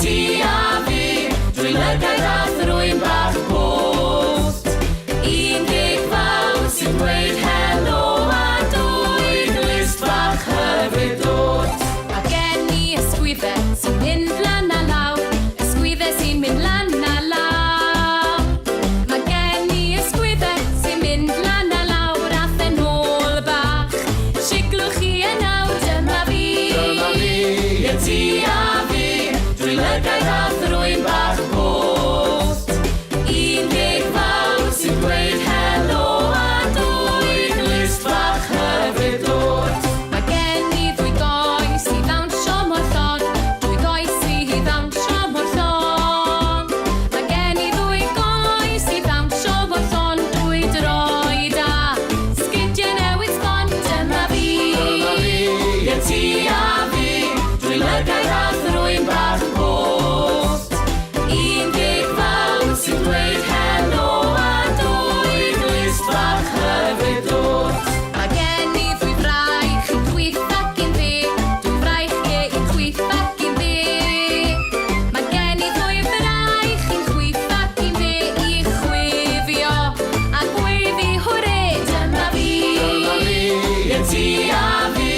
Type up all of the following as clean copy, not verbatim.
ti a fi, dwy lygaid a thrwyn bach post. Un geg fawr sy'n dweud helo a dwy glust fach hyfryd dwt. Mae gen i ysgwydde sy'n mynd lan a lawr, ysgwydde sy'n mynd lan a lawr. Mae gen i ysgwydde sy'n mynd lan a lawr a phen ôl bach. Siglwch chi yn awr, dyma fi. Dyma fi, y ti a fi, dwy lygaid a thrwyn bach post. Un geg fawr sy'n dweud helo a dwy glust fach hyfryd dwt. Mae gen i ddwy goes i ddawnsio mor llon, dwy goes i ddawnsio mor llon. Mae gen i ddwy goes i ddawnsio mor llon, dwy droed a sgidiau newydd sbon, dyma fi. Dyma fi, y ti a fi, dwy lygaid a thrwyn bach post. Un geg fawr sy'n dweud helo a dwy glust fach hyfryd dwt. Mae gen i ddwy fraich, un chwith ac un dde, dwy fraich ge, un chwith ac un dde. Mae gen i ddwy fraich, un chwith ac un dde, i chwifio a gweiddi hwre, dyma fi. Dyma fi, y ti a fi,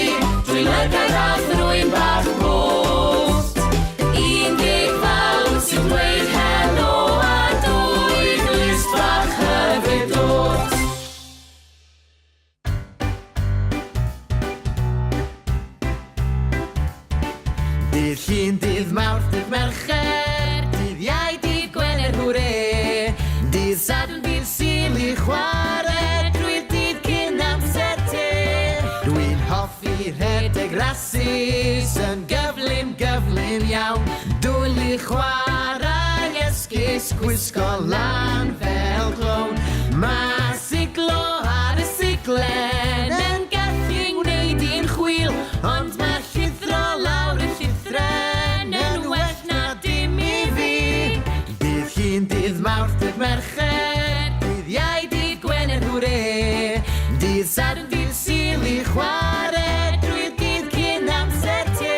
dwy lygaid a thrwyn bach post. Un geg fawr sy'n dweud helo a dwy glust fach hyfryd dwt. Dydd Llun, dydd Mawrth, dydd Mercher, dydd Iau, dydd Gwener, hwre. Dydd Sadwrn, dydd Sul i chwarae, drwy'r dydd cyn amser te. Dwi'n hoffi rhedeg rasys yn gyflym, gyflym iawn. Dwlu chwarae esgus, gwisgo lan fel clown. Mae siglo ar y siglen yn gallu ngwneud i'n chwil, ond mae llithro lawr y llithren yn well na dim i fi. Dydd Llun, dydd Mawrth, dydd Mercher, dydd Iau, dydd Gwener, hwre. Dydd Sadwrn, dydd Sul i chwarae, drwy'r dydd cyn amser te.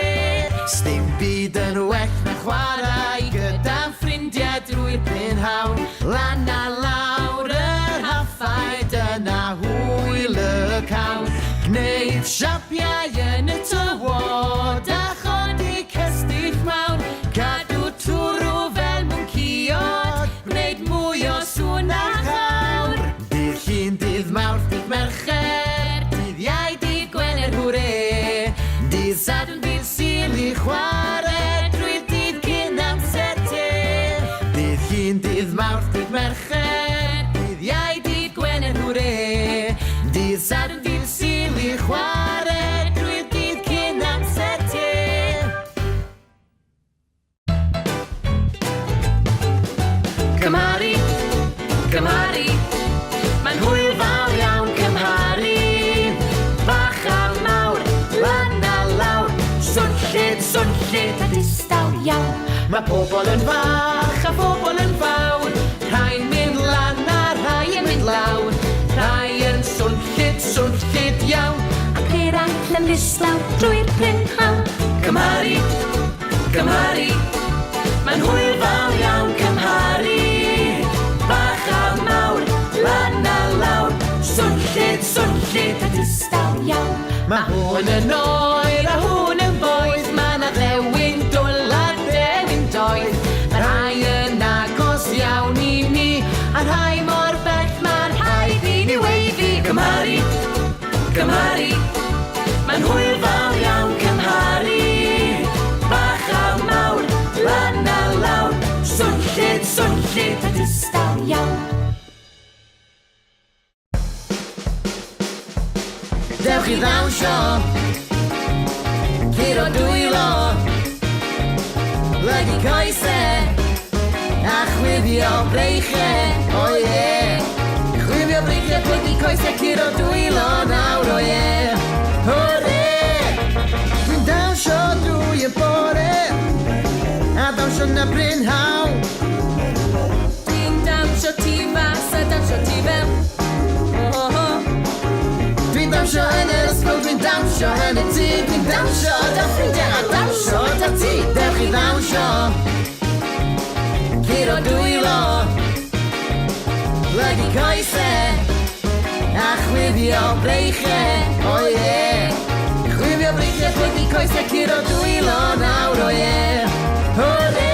Sdim byd yn well na chwarae gyda'n ffrindiau drwy'r prynhawn. Lan a lawr yr haffau, dyna hwyl y cawn. Gwneud siapiau yn y tywod a chodi cestyll mawr. Cadw twrw fel mwnciod, gwneud mwy o sŵn a chawr. Dydd Llun, dydd Mawrth, dydd Mercher, dydd Iau, dydd Gwener, hwre. Dydd Sadwrn, dydd Sul i chwarae, drwy'r dydd cyn amser te. Dydd Llun, dydd Mawrth, dydd Mercher, dydd Iau, dydd Gwener, hwre. Dydd Sadwrn, dydd Sul i chwarae, drwy'r dydd cyn amser te. Cymharu, cymharu, mae'n hwyl fawr iawn cymharu. Bach a mawr, lan a lawr, swnllyd, swnllyd a distaw iawn. Mae pobl yn fach a phobl yn fawr, rhai'n mynd lan a rhai yn mynd lawr, rhai yn swnllyd, swnllyd iawn. Ac eraill yn ddistaw drwy'r prynhawn. Cymharu, cymharu, mae'n hwyl fawr iawn cymharu. Bach a mawr, lan a lawr, swnllyd, swnllyd a distaw iawn. Mae hwn yn oer a hwn yn boeth, mae 'na ddewin dwl a dewin doeth. Mae rhai yn agos iawn i ni, a rhai mor bell mae'n rhaid i ni weiddi. Cymharu, cymharu, mae'n hwyl fawr iawn cymharu. Bach a mawr, lan a lawr, swnllyd, swnllyd a distaw iawn. Dewch i ddawnsio, curo dwylo, plygu coesau, a chwifio breichiau, o ie. Chwifio breichiau, plygu coesau, curo dwylo nawr, o ie. Hwre! Dwi'n dawnsio drwy y bore, a dawnsio na brynhawn. Dwi'n dawnsio tu fas a dawnsio tu fewn. Oh, oh, oh. Dwi'n dawnsio yn yr ysgol, dwi'n dawnsio yn y tŷ, dwi'n dawnsio 'da ffrindiau a dawnsio 'da ti. Dewch i ddawnsio. Chwifio breichiau, o ie. Chwifio breichiau, plygu coesau, curo dwylo nawr, o ie. Hwrê!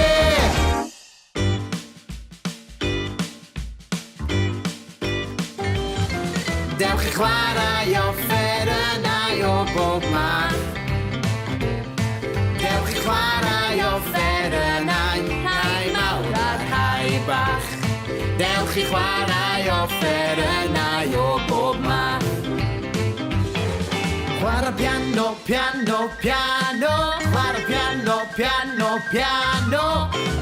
Dewch i chwarae offerynnau o bob math. Dewch i chwarae offerynnau, rhai mawr a rhai bach. Dewch i chwarae offerynnau o bob math. Chwarae piano, piano, piano. Chwarae piano, piano, piano.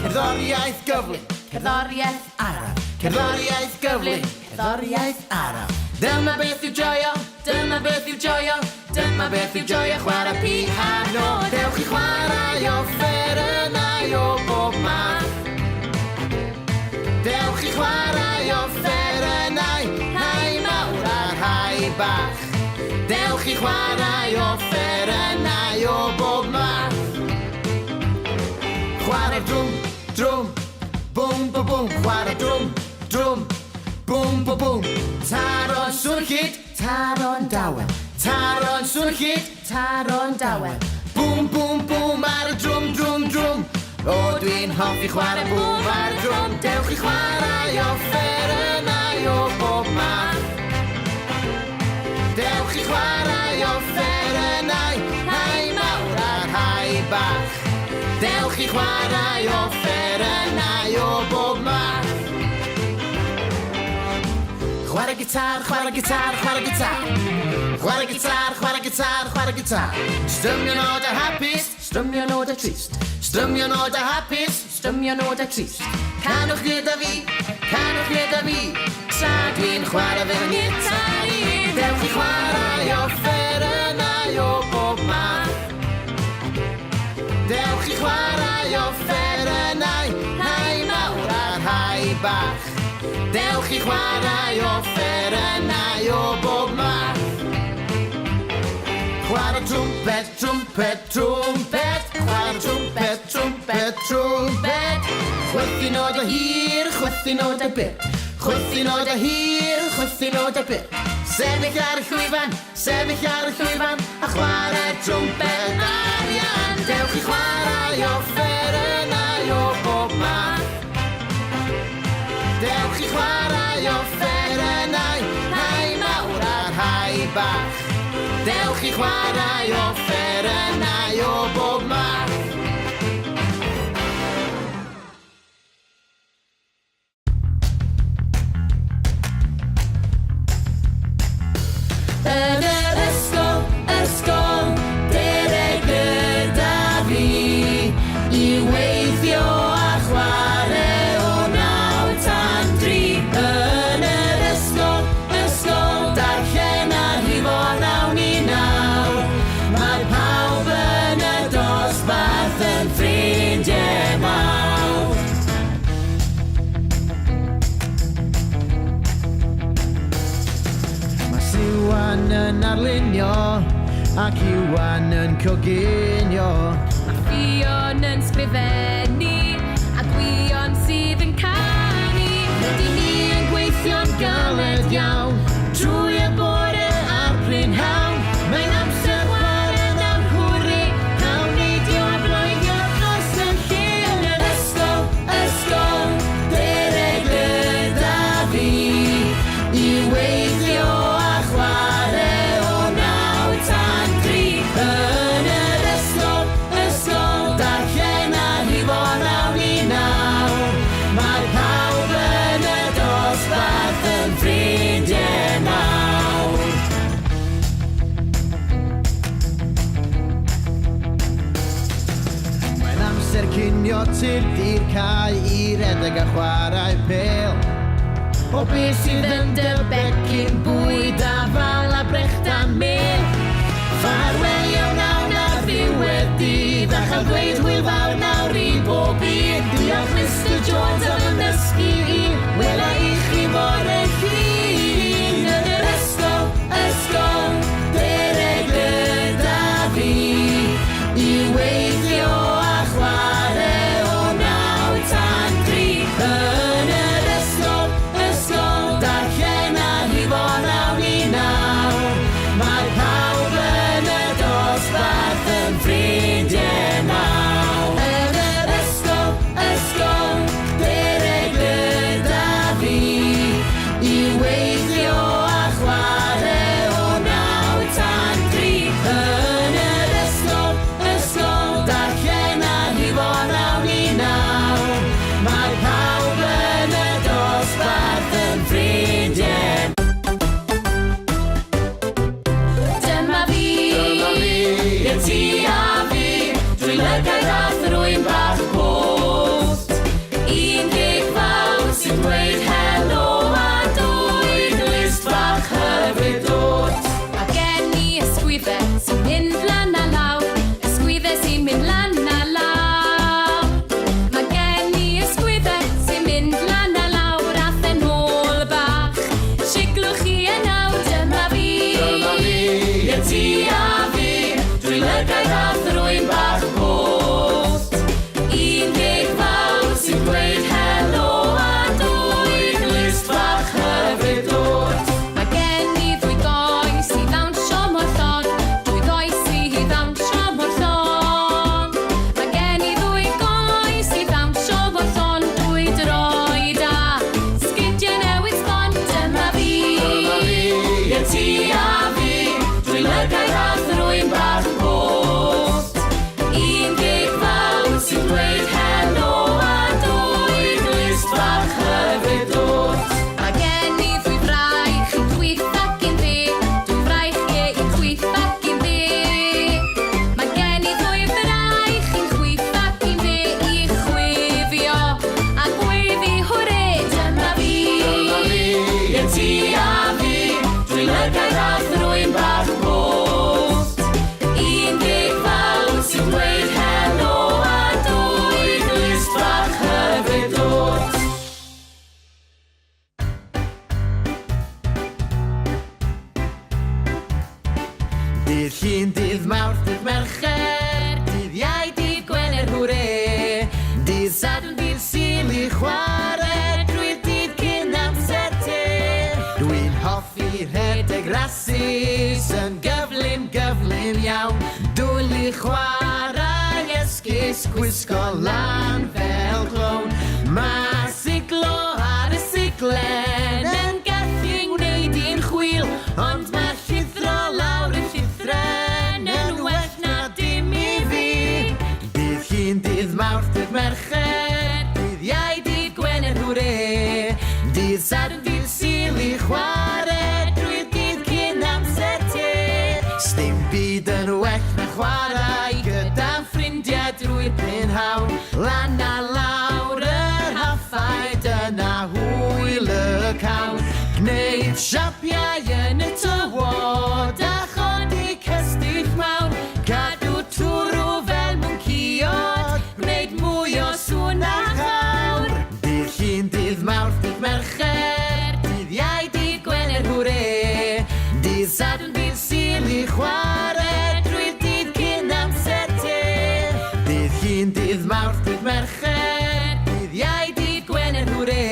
Cerddoriaeth gyflym, Cerddoriaeth araf. Cerddoriaeth gyflym, cerddoriaeth araf. Dyma beth yw joio, dyma beth yw joio, dyma beth yw joio chwarae piano. Dewch i chwarae offerynnau o bob math. Dewch i chwarae offerynnau, rhai mawr a rhai bach. Dewch i chwarae offerynnau o bob math. Chwarae drwm, drwm, bwm, bwm, bwm. Chwarae drwm, drwm, bwm, bwm, bwm. Taro'n swnllyd, taro'n dawel. Taro'n swnllyd, Taro'n dawel. Bwm, bwm, bwm ar y drwm, drwm, drwm. O, dwi'n hoffi chwarae bwm ar y drwm. Dewch i chwarae offerynnau o bob math. Dewch i chwarae offerynnau, rhai mawr a rhai bach. Dewch i chwarae offerynnau o bob math. Chwarae gitar, chwarae gitar, chwarae gitar. Chwarae gitar, chwarae gitar, chwarae gitar. Strymio nodau hapus, strymio nodau trist. Strymio nodau hapus, strymio nodau trist. Canwch gyda fi, canwch gyda fi. Tra dwi'n chwarae fy ngitar i. Dewch i chwarae offerynnau o bob math. Dewch i chwarae offerynnau, rhai mawr a rhai bach. Dewch i chwarae offerynnau o bob math. Chwarae trwmped, trwmped, trwmped. Chwarae trwmped, trwmped, trwmped. Chwythu nodau hir, chwythu nodau byr. Chwythu nodau hir, chwythu nodau byr. Sefyll ar y llwyfan, sefyll ar y llwyfan, a chwarae trwmped arian. Dewch i chwarae offerynnau o bob math. Dewch i chwarae offerynnau, rhai mawr a rhai bach. Dewch i chwarae offerynnau o bob math. Yn yr ysgol, ysgol, dere gyda fi i weithio a chwarae o 9 tan 3. Yn yr ysgol, ysgol, darllen a rhifo 8 i 9. Mae pawb yn y dosbarth yn ffrindiau mawr. Mae Siwan yn arlunio ac Iwan yn coginio. Mae Ffion yn sgrifennu a Gwion sydd yn canu. Rydyn ni yn gweithio'n galed iawn trwy y bore a'r prynhawn. Mae'n amser chwarae nawr, hwrê. Cawn neidio a bloeddio dros y lle yn yr ysgol, ysgol. Dere gyda fi i weithio a chwarae o 9 tan 3. Yn yr ysgol, ysgol, darllen a rhifo 8 i 9. Mae pawb yn y dosbarth yn ffrindiau mawr. Mae'n amser cinio, tyrd i'r cae i redeg a chwarae pêl. O beth sydd yn dy becyn bwyd afal a brechdan mêl. Ffarwelio wnawn ar ddiwedd dydd a chael dweud hwyl fawr nawr i bob un. Diolch Mr Jones am yn nysgu i. Wela i chi bore Llun yn yr ysgol, ysgol. Dere gyda fi i weithio a chwarae o 9 tan 3. Yn yr ysgol, ysgol, darllen a rhifo 8 i 9. rasys yn gyflym, gyflym iawn. Dwlu chwarae esgus, gwisgo lan fel clown. Mae siglo ar y siglen yn gallu ngwneud i'n chwil, ond mae llithro lawr y llithren yn well na dim i fi. Dydd Llun, dydd Mawrth, dydd Mercher, dydd Iau, dydd Gwener, hwre! Dydd Sadwrn, dydd Sul i chware drwy'r dydd cyn amser te. Sdim byd yn well na chwarae gyda'n ffrindiau drwy'r prynhawn. Lan a lawr yr haffau, dyna hwyl y cawn. Gwneud siapiau yn y tywod a chodi cestyll mawr. Cadw twrw fel mwncïod, gwneud mwy o sŵn na chawr. Dydd Llun, dydd Mawrth, dydd Mercher, dydd Iau, dydd Gwener, hwre! Dydd Sadwrn, dydd Sul i chware drwy'r dydd cyn amser te. Dydd Llun, dydd Mawrth, dydd Mercher, dydd Iau, dydd Gwener, hwre!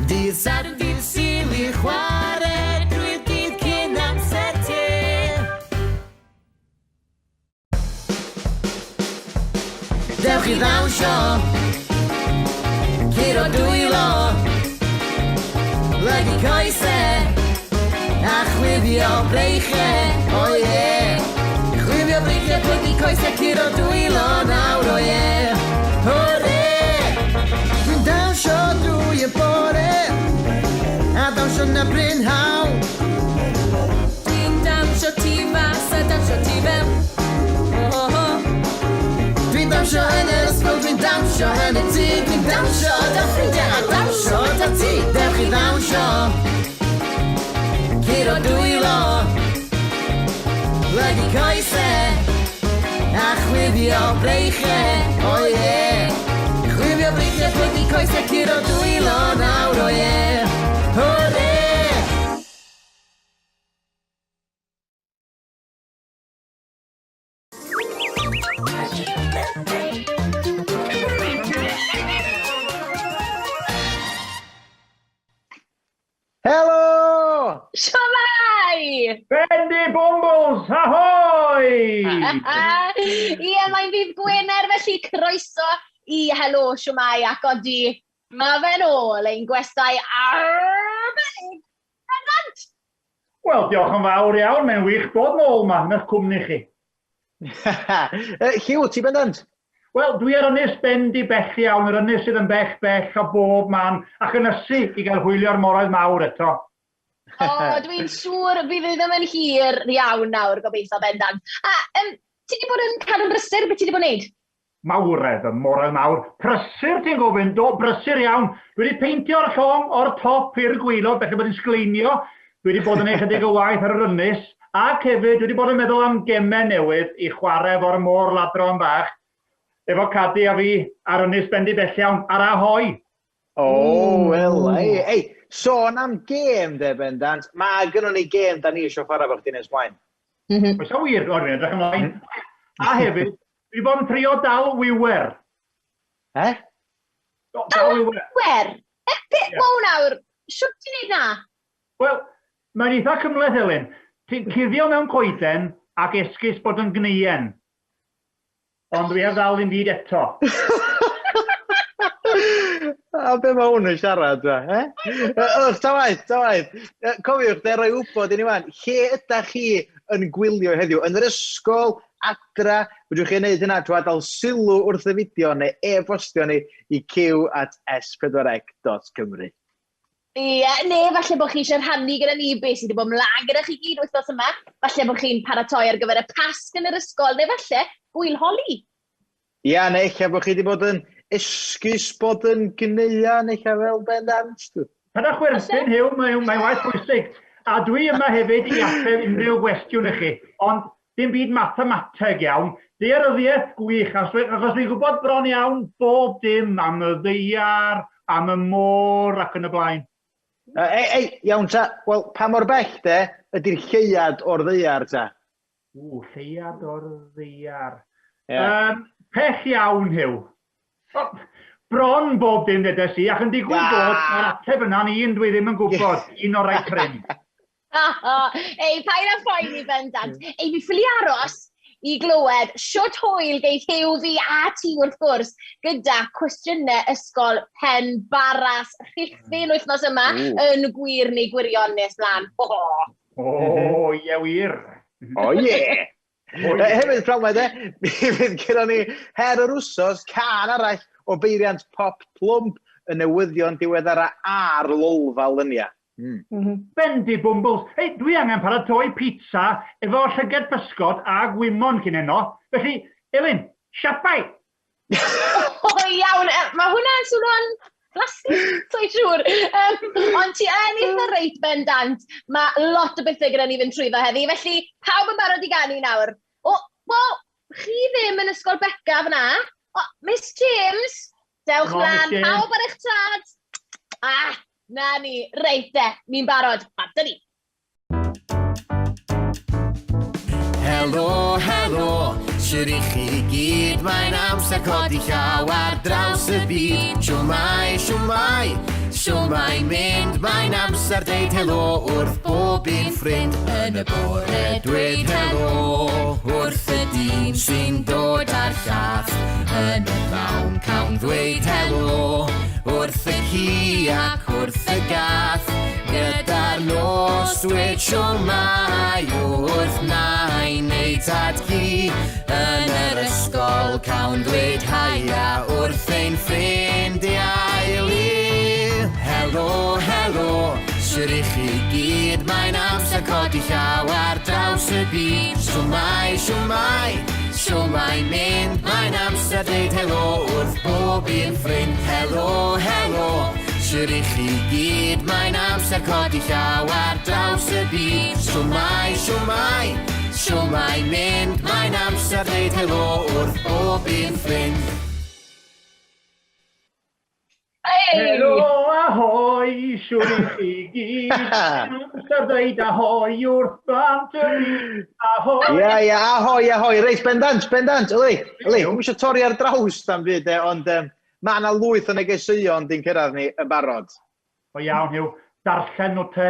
Dydd Sadwrn, dydd Sul i chware drwy'r dydd cyn amser te. Dewch i ddawnsio, curo dwylo, plygu coese, a chwifio breichie, o ie. Chwifio breichie, plygu coese, curo dwylo nawr, o ie. Hwre! Dwi'n dawnsio drwy y bore, a dawnsio na brynhawn. Dwi'n dawnsio tu fas a dawnsio tu fewn. Oh, oh, oh. Dwi'n dawnsio yn yr ysgol, dwi'n dawnsio yn y tŷ, dwi'n dawnsio 'da ffrindiau a dawnsio 'da ti. Dewch i ddawnsio, curo dwylo, plygu coese, a chwifio breichie, o ie. Chwifio breichie, plygu coese, curo dwylo nawr, o ie. Hwre! Helo! Shwmae! Bendy Bumbles, ahoy! Ie, mae'n ddydd Gwener, felly croeso i Helo Shwmae ac odi, mae fe'n ôl ein gwestai arbennig bendant! Wel, diolch yn fawr iawn, mae'n wych bod nôl 'ma yn eich cwmni chi. Hugh, ti bendant? Wel, dwi ar ynys Bendy bell iawn, yr ynys sydd yn bell bell o bob man, ac yn ysu i gael hwylio'r moroedd mawr eto. O, dwi'n siŵr bydd e ddim yn hir iawn nawr, gobeithio bendant. A um, ti wedi bod yn cadw'n brysur, beth ti wedi bod yn neud? Mawredd, y moroedd mawr. Prysur ti'n gofyn, do, brysur iawn. Dwi wedi peintio'r llong o'r top i'r gwaelod, felly bod hi'n sgleinio. Dwi wedi bod yn ei chydig o waith ar yr ynys, ac hefyd dwi wedi bod yn meddwl am gemau newydd i chwarae efo'r môr ladron bach, efo Cadi a fi ar ynys Bendibelliawn, ar Ahoy. O, oh, wel, ei, ei, sôn am gêm de, bendant, mae gynnon ni gêm da ni eisiau chwarae efo chdi nes mlaen. Oes o wir? O, dwi'n edrych ymlaen. A hefyd, dwi 'di bod yn trio dal wiwer. Eh? Dal wiwer. Wiwer? E, be, yeah. Wow nawr, siwt ti'n neud na? Wel, mae'n eitha cymhleth, Elin. Ti'n cuddio mewn coeden ac esgus bod yn gneuen. Ond dwi heb ddal ddim byd eto. A be mae hwn yn siarad, fa, eh? Ych, ta waeth, ta waeth. Cofiwch, de, roi wybod i ni wan, lle ydach chi yn gwylio heddiw? Yn yr ysgol, adra, fedrwch chi wneud hynna trwy adael sylw wrth y fideo neu e-bostio ni i cyw at s4c.cymru. Ie, neu falle bod chi eisiau rhannu gyda ni beth sydd wedi bod mlaen gyda chi gyd wythnos yma. Falle bod chi'n paratoi ar gyfer y Pasg yn yr ysgol, neu falle gwyl holi. Ia, neu ella bod chi wedi bod yn esgus bod yn gneua, neu ella fel Ben Dant. Paid â chwerthin, Huw, mae'n mae waith pwysig. A dwi yma hefyd i ateb unrhyw gwestiwn i chi, ond dim byd mathemateg iawn. Daearyddiaeth gwych, achos dwi'n gwybod bron iawn bob dim am y ddaear, am y môr ac yn y blaen. Ei, ei, iawn ta. Wel, pa mor bell de ydy'r lleuad o'r ddaear ta? Ww, lleuad o'r ddaear. Yeah. Um, pell iawn, Huw. Oh, bron bob dim ddedes i, ac yn digwydd bod, mae'r ateb yna'n un dwi ddim yn gwybod, un o'r rai prin. Ei, paid â phoeni bendant. Ei, fi ffili aros i glywed shwt hwyl geith Huw fi a ti wrth gwrs gyda cwestiynau ysgol pen baras rhithyn wythnos yma yn gwir neu gwirion nes mlaen. Ho, ho. O, ie wir. O, ie. Hefyd, pnawn 'ma de, mi fydd gyda ni her yr wsos, cân arall o beiriant pop plwmp, y newyddion diweddara a'r lolfa lynia. Mm. Bendy Bwmbwls. Hei, dwi angen paratoi pizza efo llyged pysgod a gwymon cyn heno. Felly, Elin, siapai! O, iawn, mae hwnna'n swnio'n flasus, so'n siŵr. Ond ti yn eitha reit bendant. Mae lot o bethau gyda ni fynd trwyddo heddi, felly pawb yn barod i ganu nawr. O, wel, chi ddim yn Ysgol Beca fyna. O, Miss James, dewch Come on, mlaen, Miss James. pawb ar eich trad. Ah, na ni, reit de, ni'n barod, bant ni. Helo, helo, shwd i chi gyd? Mae'n amser codi llaw ar draws y byd. Shwmae, shwmae, shwmae mynd? Mae'n amser deud helo wrth bob un ffrind. Yn y bore dweud helo wrth y dyn sy'n dod â'r llath. Yn y pnawn cawn ddweud helo wrth y ci ac wrth y gath. Gyda'r nos dweud shwmae wrth nain neu tad cu. Yn yr ysgol cawn ddweud haia wrth ein ffrindiau lu. Helo, helo, shwd i chi gyd? Mae'n amser codi llaw ar draws y byd. Shwmae, shwmae, shwmae mynd? Mae'n amser dweud helo wrth bob un ffrind. Helo, helo, shwd i chi gyd? Mae'n amser codi llaw ar draws y byd. Shwmae, shwmae, shwmae mynd? Mae'n amser dweud helo wrth bob un ffrind. Hey! Helo, ahoi, shwd i chi gyd? Amser dweud ahoi wrth blant y byd. Ahoi! Ie, ie, ahoi, ahoi. Reit, bendant, bendant. Yli, yli, dwi'm eisiau torri ar draws tam byd, e, ond um, mae yna lwyth o negeseuon di'n cyrraedd ni yn barod. O iawn, Huw. Darllen nhw te.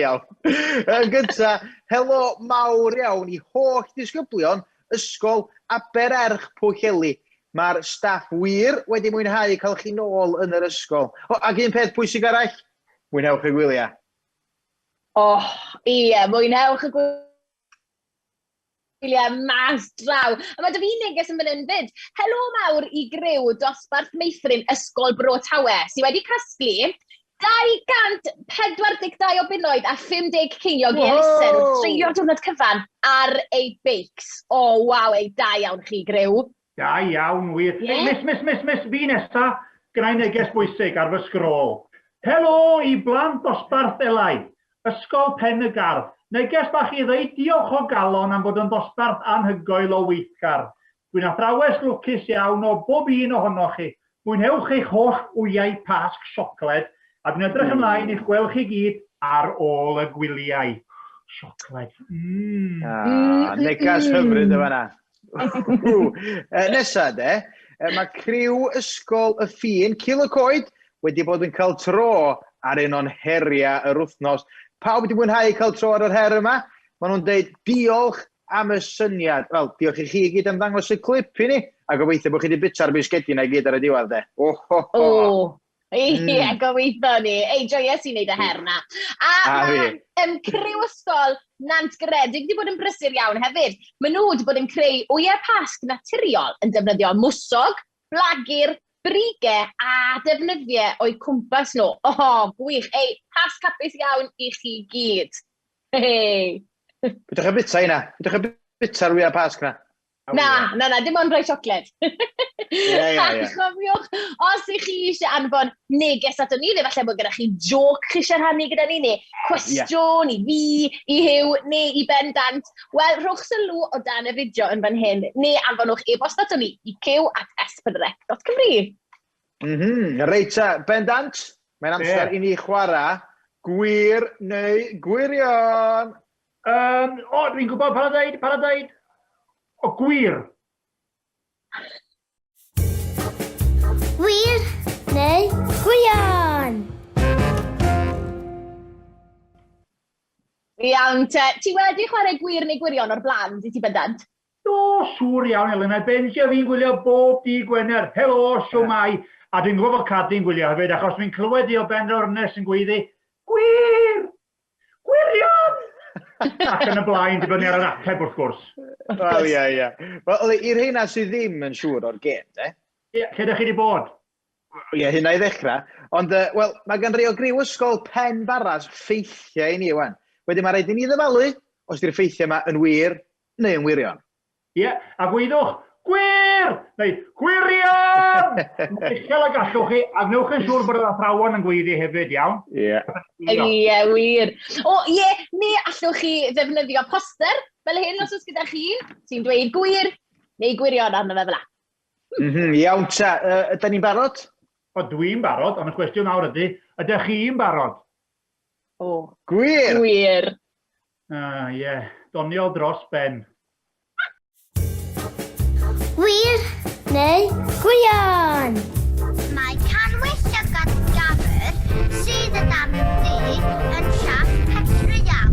Iawn. Yn gynta, helo mawr iawn i holl disgyblion Ysgol Abererch Pwllheli. Mae'r staff wir wedi mwynhau cael chi nôl yn yr ysgol. O, ac un peth pwysig arall, mwynhewch y gwyliau. Oh, ie, mwynhewch y gwyliau mas draw. A mae 'da fi neges yn fan hyn 'fyd. Helo mawr i griw dosbarth meithrin Ysgol Bro Tawe, sydd wedi casglu 242 o bunnoedd a 50 ceiniog i elusen wrth dreulio diwrnod cyfan ar eu beics. O, waw, ei, da iawn chi, griw. Da iawn, wir. Ie. Miss, miss, miss, miss, fi nesa, gynna i neges bwysig ar fy sgrôl. Helo i blant dosbarth Elai, Ysgol Pen y Garth. Neges bach i ddeud diolch o galon am fod yn ddosbarth anhygoel o weithgar. Dwi'n athrawes lwcus iawn o bob un ohonoch chi. Mwynhewch eich holl wyau Pasg siocled a dwi'n edrych ymlaen i'ch gweld chi gyd ar ôl y gwyliau. Siocled. Mmm. Ah, negas hyfryd yn fan'na. Nesa de, mae criw Ysgol y Ffin, Cil y Coed, wedi bod yn cael tro ar un o'n heriau yr wythnos. Pawb wedi mwynhau cael tro ar yr her yma. Maen nhw'n deud diolch am y syniad. Wel, diolch i chi i gyd am ddangos y clip i ni. A gobeithio bod chi wedi bwyta'r bisgedi 'na i gyd ar y diwedd de. O, ho, ho. O, ie, gobeithio ni. Ei, joies i wneud y her 'na. A A mae fi. criw ysgol Nant Garedig wedi bod yn brysur iawn hefyd. Maen nhw wedi bod yn creu wyau Pasg naturiol yn defnyddio mwsog, blagur, brige a defnyddiau o'u cwmpas nhw. O, gwych. Ei, Pasg hapus iawn i chi gyd. Hei. Fedrwch chi bwyta heina? Fedrwch chi bwyta'r wyau Pasg 'na? Na, na, na, dim ond rhoi siocled. Ie, ie, A ie. chofiwch, os ych chi eisiau anfon neges ato ni, neu falle bod gyda chi joke chi eisiau rhannu gyda ni, neu cwestiwn i fi, i Huw, neu i Ben Dant, wel, rhowch sylw o dan y fideo yn fan hyn, neu anfonwch e-bost ato ni i cyw@s4c.cymru. Reit ta, Ben Dant, mae'n amser i ni chwarae gwir neu gwirion. O, dwi'n gwybod, para ddeud, para ddeud. O, gwir. Gwir neu gwirion? Iawn te, ti wedi chwarae gwir neu gwirion o'r blaen, di ti bendant? Do, siŵr iawn Elin, mae Benji a fi'n gwylio bob dydd Gwener. Helo, shwmae? A dwi'n gwybod bod Cadi'n gwylio hefyd, achos dwi'n clywed i o ben yr ornest yn gweiddi, Gwir! Gwirion! Ac yn y blaen, dibynnu ar yr ateb wrth gwrs. Wel, ie, ie. Wel, i'r rheina sydd ddim yn siŵr o'r gêm, de? Ie, lle ydych chi wedi bod? Ie, hynna i ddechrau. Ond, uh, wel, mae gan rei o griw ysgol pen baras ffeithiau i ni, wan. Wedyn mae rhaid i ni ddyfalu os di'r ffeithiau yma yn wir neu yn wirion. Ie, a gweidwch, Gwir! Neu, Gwirion! Mor uchel ag allwch chi, a gwnewch yn siŵr bod yr athrawon yn gweiddi hefyd, iawn? Ie. Ie, wir. O, ie, neu allwch chi ddefnyddio poster fel hyn os oes gyda chi un sy'n dweud gwir neu gwirion arno fe fel 'a. Mm -hmm, iawn ta, uh, ydyn ni'n barod? O, dwi'n barod, ond y cwestiwn nawr ydy, ydych chi'n barod? O. Gwir! Gwir. Ah, ie. Yeah. Doniol dros ben. Gwir neu gwirion? Mae canwyll llygad gafr sydd yn darn du yn siap petryal.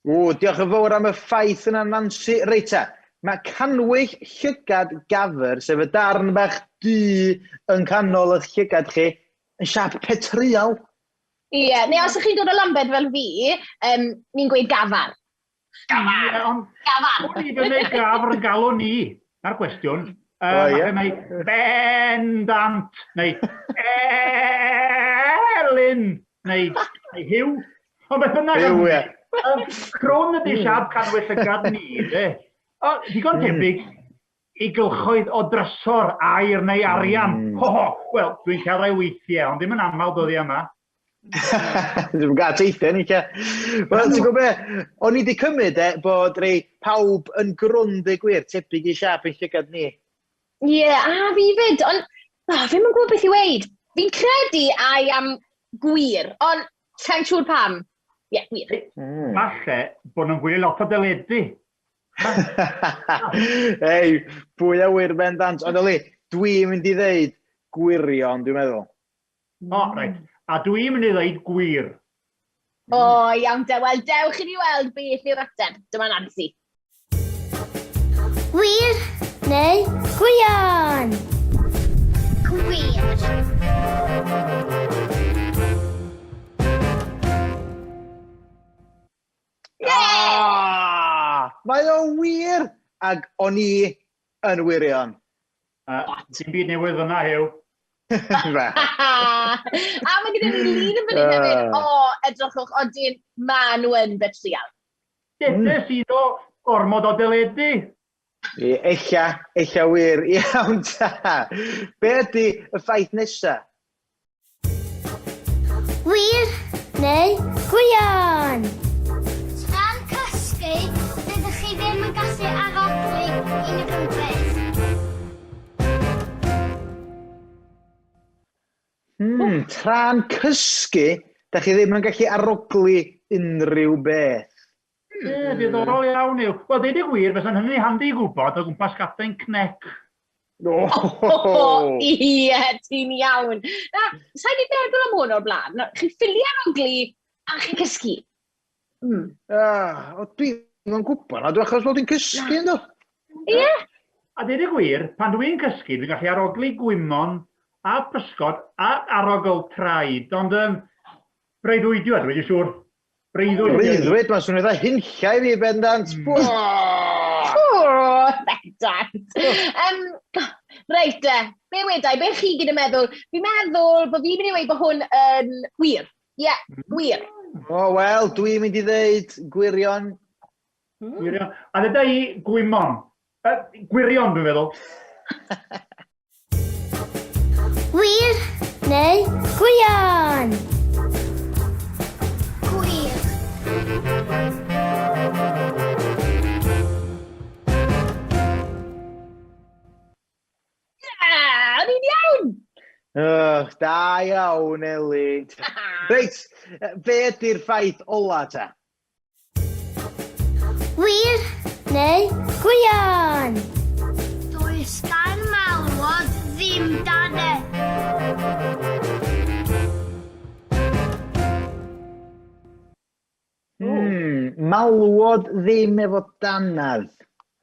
O, diolch yn fawr am y ffaith yna, Nansi. Reit ta, mae cannwyll llygad gafr, sef y darn bach du yn canol eich llygad chi, yn siap petryal. Ie, yeah, neu os ydych chi'n dod o Lambed fel fi, um, ni'n gweud gafar. Gafar! Yeah, ond, gafar! O'n i fyny gafr yn galw ni, na'r gwestiwn. O, ie. Neu bendant, neu Elin, neu, neu Huw. Ond beth bynnag... Huw, ie. Crwn ydy siap canwyll llygad ni, de. O, digon tebyg i gylchoedd o drysor, aur neu arian. Ho, ho! Wel, dwi'n cael rhai weithiau, ond ddim yn aml dyddiau yma. Dwi'n gael teithio ni, lle. Wel, ti'n gwybod be? O'n i wedi cymryd e bod rei pawb yn grwn, dweud gwir, tebyg i siap ein llygad ni. Ie, yeah, a fi fyd, ond oh, fi'm yn gwybod beth i weud. Fi'n credu I am gwir, ond sa'n siŵr pam. Ie, yeah, gwir. Mm. Falle bod nhw'n gwylio lot o deledu. Ei, pwy a wyr bendant. Ond oli, dwi'n mynd i ddeud gwirion, dwi'n meddwl. O, reit. A dwi'n mynd i ddeud gwir. O, iawn te. Wel, dewch i ni weld beth yw'r ateb. Dyma Nansi. Gwir neu gwirion? Gwir. Ah, mae o wir! Ac o'n i yn wirion. Dim byd newydd fyna, Huw. A mae gyda ni lun yn fan hyn hefyd. O, edrychwch, odyn, ma nhw yn betrial. Dedes i ddo gormod o deledu. Ie, ella, ella wir. Iawn ta. Be ydy y ffaith nesa? Gwir neu gwirion? Tra'n cysgu, dydych chi ddim yn gallu arogli unrhyw beth. Hmm, tra'n cysgu, da chi ddim yn gallu arogli unrhyw beth. Ie, diddorol iawn yw. Wel, deud y gwir, fysa'n hynny handi i gwybod o gwmpas gadain cnec. O, ie, ti'n iawn. Na, sa'n i meddwl am hwn o'r blaen. Na, chi ffili arogli a chi'n cysgu. Mm. Ah, o, dwi ddim yn gwybod na, dwi achos bod dwi'n cysgu ynddo. Ie. A deud y gwir, pan dwi'n cysgu, dwi'n gallu arogli gwymon a pysgod a arogl traed, ond um, breuddwydio, dwi'n siŵr. Breuddwyd. Breuddwyd, mae'n swnio dda hunlla i fi, bendant. Mm. O, bendant. Um, reit de, be wedai, be chi gyd yn meddwl? Fi'n meddwl bod fi'n mynd i weud bod hwn yn wir. Ie, yeah, gwir. O, wel, dwi'n mynd i ddeud gwirion. Gwirion. A dda i gwymon. Gwirion, dwi'n meddwl. Gwir neu gwirion? Gwir. Yeah, o'n i'n iawn! Oh, da iawn, Eli. Reit, be ydy'r ffaith ola ta? Gwir neu gwirion? Does gan malwod ddim dannedd. malwod ddim efo dannedd.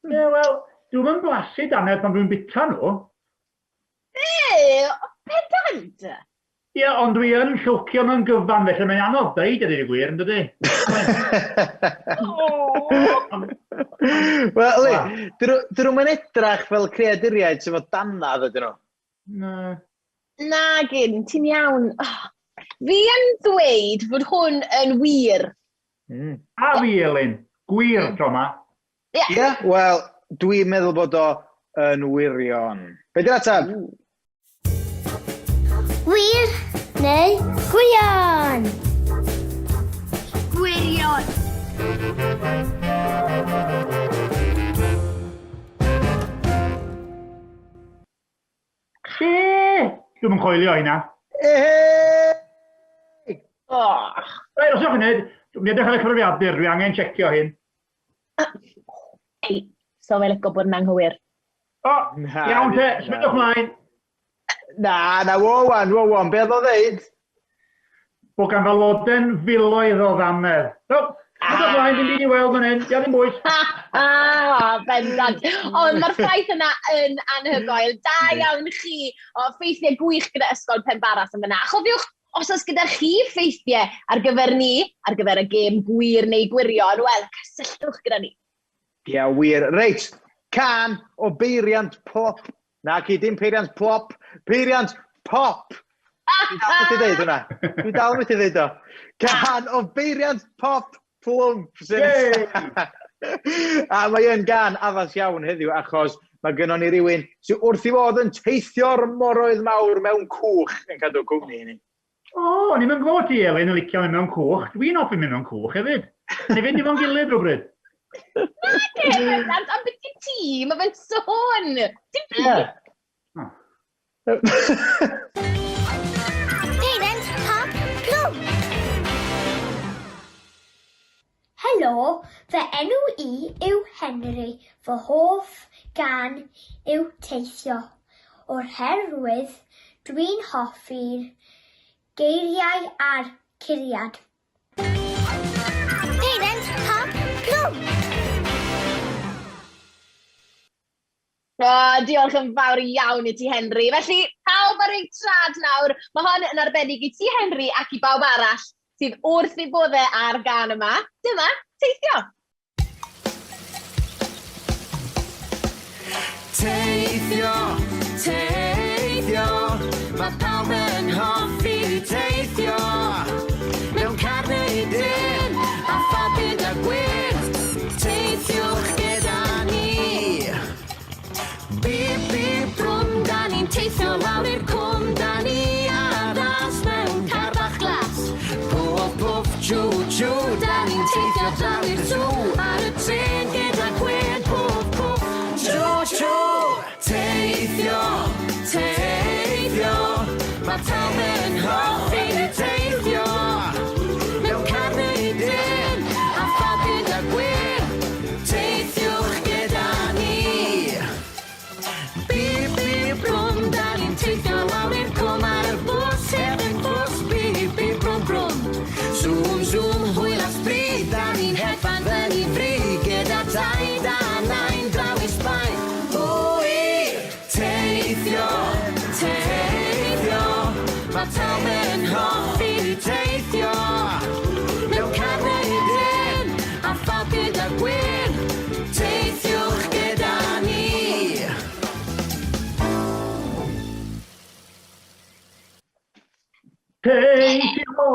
Ie, yeah, wel, dwi'm yn blasu dannedd pan dwi'n bita nhw. Ee, pedant! Ie, yeah, ond dwi yn llwcio nhw'n gyfan, felly mae'n anodd deud a dweud y gwir, yn dydy? Wel, li, dyn nhw'n edrach fel creaduriaid sydd efo dannedd ydyn nhw? Na. Na, gyn, ti'n iawn. Oh, fi yn dweud fod hwn yn wir. A fi, Elin. Gwir, tro yma. Ie, yeah, wel, dwi'n meddwl bod o yn wirion. Be di'r ateb? Wir neu gwirion? Gwirion. Be? Dwi'm yn coelio hynna. Ehey! Oh. Reit, os yw'ch wneud, dwi'n edrych ar y cyfrifiadur, dwi angen checio hyn. Ei, so fe licio bod yn anghywir. O, iawn te, symudwch mlaen. Na, na, wo wan, wo wan, be oedd o ddeud? Bod gan falwoden filoedd o ddannedd. O, symudwch mlaen, dim byd i weld fan hyn, dia ddim bwys. Ah, bendant. Ond mae'r ffaith yna yn anhygoel. Da iawn chi. O, ffeithiau gwych gyda Ysgol Penbarras yn fyna. A chofiwch, os oes gyda chi ffeithiau ar gyfer ni, ar gyfer y gêm gwir neu gwirion, wel, cysylltwch gyda ni. Ie, wir. Reit, can o beiriant pop. Na ci, dim peiriant plop, peiriant pop. Dwi dal methu ddeud hwnna. Dwi dal methu ddeud o. Can o beiriant pop plwmp. A mae yn gan addas iawn heddiw achos mae gynnon ni rywun sydd wrth i fod yn teithio'r moroedd mawr mewn cwch yn cadw cwmni i ni. O, o'n i'm yn gwybod ti, Elin, yn licio mynd mewn cwch. Dwi'n hoffi mynd mewn cwch hefyd. Ni fynd efo'n gilydd rhywbryd. Nage, bendant, am beth i ti, mae fe'n sôn. Dim fi. Ie. Peiriant pop plwm. Helo, fy enw i yw Henry. Fy hoff gan yw teithio. O'r herwydd, dwi'n hoffi'r geiriau a'r curiad. Peiriant pop plwm. O, diolch yn fawr iawn i ti, Henry. Felly, pawb ar eu trad nawr. Mae hon yn arbennig i ti, Henry, ac i bawb arall sydd wrth ei boddau ar gan yma. Dyma, teithio. Teithio, teithio, mae pawb yn hoffi teithio. Mewn car neu dren, a phob byd a gwyrdd, teithiwch gyda ni. Bip, bip, brwm, da ni'n teithio lawr i'r cwm, da ni ar ras mewn car bach glas. Pwff, pwff, chw, chw, da ni'n teithio draw i'r sw, ar y trên gyda Gwen, pwff, pwff, chw, chw. Teithio, teithio, mae pawb yn hoffi teithio. Mewn car neu dren, a phob gyda Gwen, teithiwch gyda ni. Bip, bip, brwm, da ni'n teithio lawr i'r cwm ar y bws, heb y bws, bip, bip, brwm, brwm. Zoom, zoom, hwyl a sbri, da ni'n hedfan fyny fri, gyda taid a nain draw i Sbaen. Wwi! Teithio, teithio, mae pawb yn hoffi teithio. Mewn car neu dren, a phawb gyda gwyn, teithiwch gyda ni. Teithio,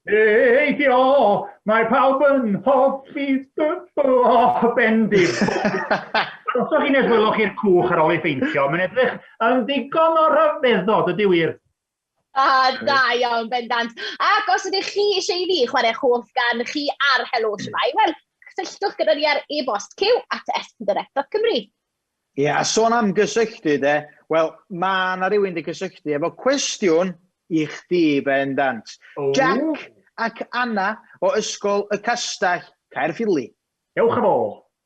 teithio, mae pawb yn hoffi o, bendib. Os ydych chi'n esbwylwch chi'r cwch ar ôl ei pheintio, mae'n edrych yn ddigon o rhyfeddod, ydy wir. Ah, da iawn, bendant. Ac os ydych chi eisiau i fi chwarae hoff gan chi ar Helo Shwmae, wel, cysylltwch gyda ni ar e-bost cyw@s4c.cymru. Ie, a sôn am gysylltu de, wel, mae yna rywun wedi cysylltu efo cwestiwn i chdi bendant. O. Jack ac Anna o Ysgol y Castell, Caerffili. Ewch â fo.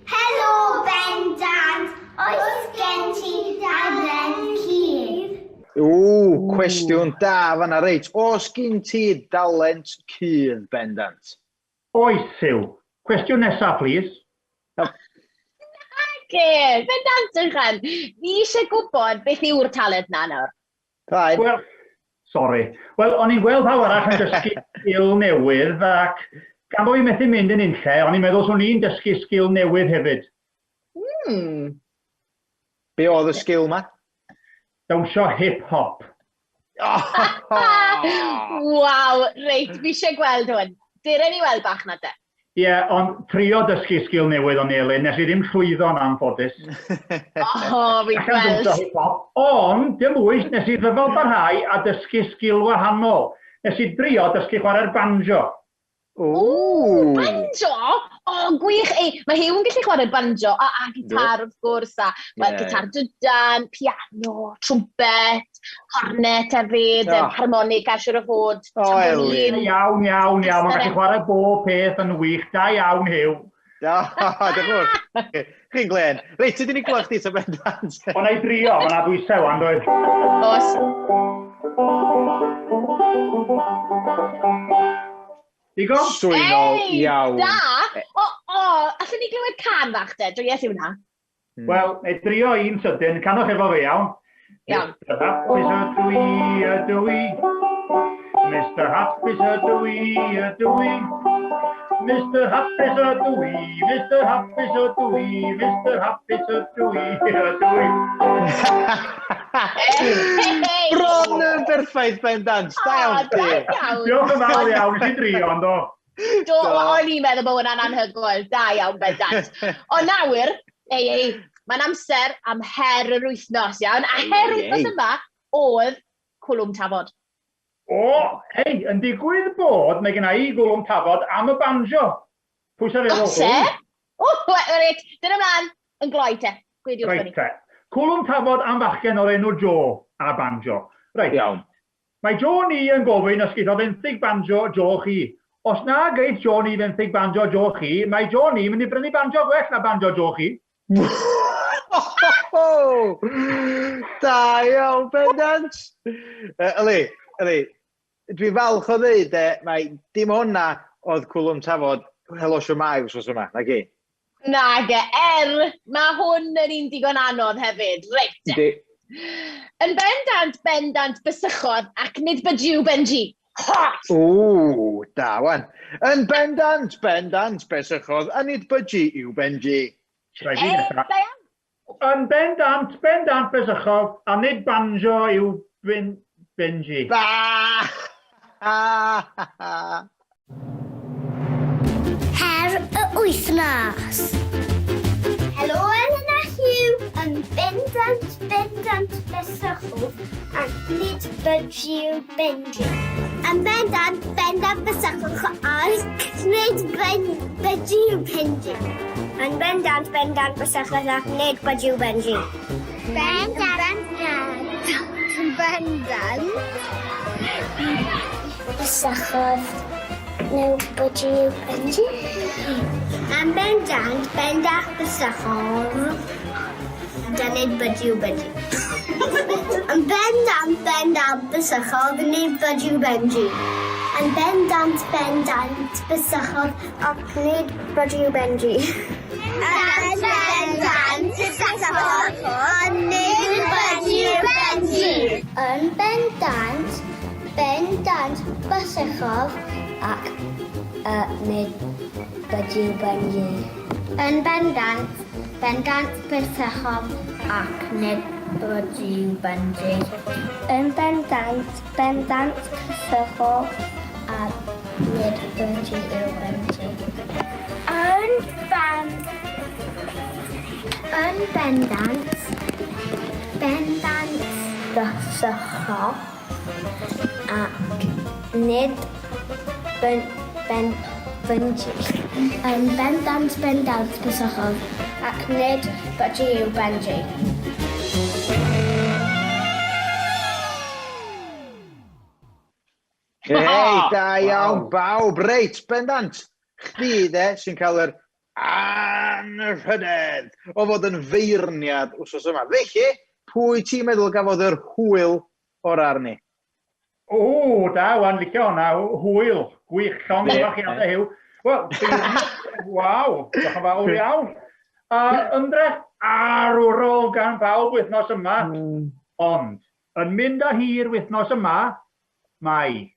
Helo Bendant, oes gen ti dalent cudd? Ww, cwestiwn da fanna, reit. Oes gen ti dalent cudd, bendant? Oes, Huw. Cwestiwn nesaf, plîs. Nage, bendant yn chan. Fi eisiau gwybod beth yw'r talent na nawr. Rhaid. Wel, sori. Wel, o'n i'n gweld pawb arall yn dysgu sgil newydd ac gan bod fi'n methu mynd yn unlle, o'n i'n meddwl swn i'n dysgu sgil newydd hefyd. Be oedd y sgil ma? Dawnsio hip-hop. Waw, reit, fi eisiau gweld hwn. Dere ni weld bach na te. Ie, yeah, ond trio dysgu sgil newydd o'n Elin, nes i ddim llwyddo yn anffodus. O, fi'n gweld. Hip-hop, ond, dim bwys, nes i ddyfal barhau a dysgu sgil wahanol. Nes i drio dysgu chwarae'r banjo. Ww, banjo! O, gwych! Ei, mae Huw yn gallu chwarae banjo, a, a gitar wrth gwrs, a well, yeah. gitar dydan, piano, trwmpet, cornet hefyd, oh. harmonica, siwr o fod, oh, tambourine. Iawn, iawn, iawn, mae'n gallu chwarae bob peth yn wych. Da iawn, Huw. Da, diolch yn fawr. Chi'n glen. Reit, ydyn ni gweld chdi ta bendant? O, na i drio, mae na bwysau wan, doedd. Os. Digon? Swynol Ei, iawn. Da! O, o, allwn ni glywed can fach te? Joies i hwnna. Wel, na i drio un sydyn, canwch efo fi, iawn. Iawn. Mr Hapus ydw i, ydw i. Mr Hapus ydw i, ydw i. Mr Hapus ydw i, Mr Hapus ydw i, Mr Hapus ydw i, ydw i. Hey! Bron yn berffaith bendant. Da iawn Da chdi. iawn. Diolch yn fawr iawn, nes i drio, ond o. Do, o'n i'n meddwl bod hwnna'n anhygoel. Da iawn, bendant. Ond nawr, ei, ei, mae'n amser am her yr wythnos, iawn. A her Ei, wythnos ei. yma oedd cwlwm tafod. O, hei, yn digwydd bod, mae gen i gwlwm tafod am y banjo. Pwy sy'n feddwl? Ose? O, reit, dyna mlaen, yn gloi te. Gweud i wrthon Reit ni. te. Cwlwm tafod am fachgen o'r enw Joe a banjo. Reit. Iawn. Mae Joe ni yn gofyn os geith o fenthyg banjo Joe chi. Os na geith Joe ni fenthyg banjo Joe chi, mae Joe ni mynd i brynu banjo gwell na banjo Joe chi. Da iawn, bendant. Yli, yli, dwi falch o ddeud, e, mae dim hwnna oedd cwlwm tafod Helo Siwmai wsos yma, na gi. Nage, mae hwn yn un digon anodd hefyd. Reit. te. Yndi. Yn bendant, bendant, bysychodd ac nid byjiw Benji. Ha! Ww, da wan. Yn bendant, bendant, besychodd, a nid byji yw Benji. Rhaid i Ei, nesa. da iawn. Yn bendant, bendant besychodd, a nid banjo yw ben, Benji. Ba! Her y wythnos. Helo Elen a Huw, yn bendant, bendant besychwch ac nid byjiw Benji. Yn bendant, bendant besychwch ac nid ben, byjiw Benji. Yn bendant, bendant besychwch ac nid byjiw Benji. Bendant, bendant, bendant. Besychodd neu byjiw Benji. Yn bendant, bendant besychodd Dynid byjiw Benji. Yn bendant, bendant besychodd nid byjiw Benji. Yn bendant, bendant besychodd ac nid byjiw Benji. Yn bendant besychodd ond nid byjiw Benji. Yn bendant, bendant besychodd ac nid byjiw Benji. Yn bendant, bendant besychodd ac nid byjiw Benji. Yn bendant, bendant besychodd ac nid byjiw Benji. Yn ben, yn bendant, bendant besychodd ac nid ben, ben, Benji. Yn bendant, bendant besychodd ac nid byjiw Benji. Hei, da iawn bawb. Reit, bendant. Chdi, de, sy'n cael yr anrhydedd o fod yn feirniad wsos yma. Felly, pwy ti'n meddwl gafodd yr hwyl o'r arni? O, da, wan, licio hwnna. Hwyl, gwych, llong Ie. o'r chiadau Huw. Wel, waw, diolch yn fawr iawn. A ymdrech arwrol gan bawb wythnos yma, ond yn mynd â hi'r wythnos yma, mae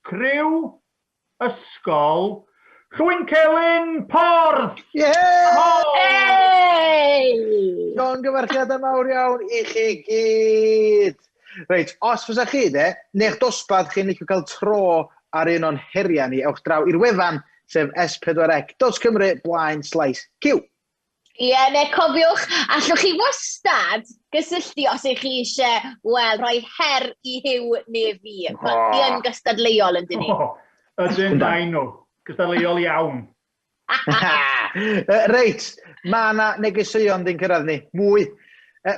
criw ysgol Llwyncelyn Porth! Yeah! Hey! Llongyfarchiadau mawr iawn i chi gyd! Reit, os fysa chi de, neu'ch dosbarth chi'n licio cael tro ar un o'n heriau ni, ewch draw i'r wefan, sef s4c.cymru blaen slaes Q. Ie, neu cofiwch, allwch chi wastad gysylltu os ych chi eisiau, wel, rhoi her i Huw neu fi. Mae ni yn gystadleuol yn dyn ni. Oh, ydyn, maen nhw. Gystadleuol iawn. Reit, mae yna negeseuon di'n cyrraedd ni. Mwy.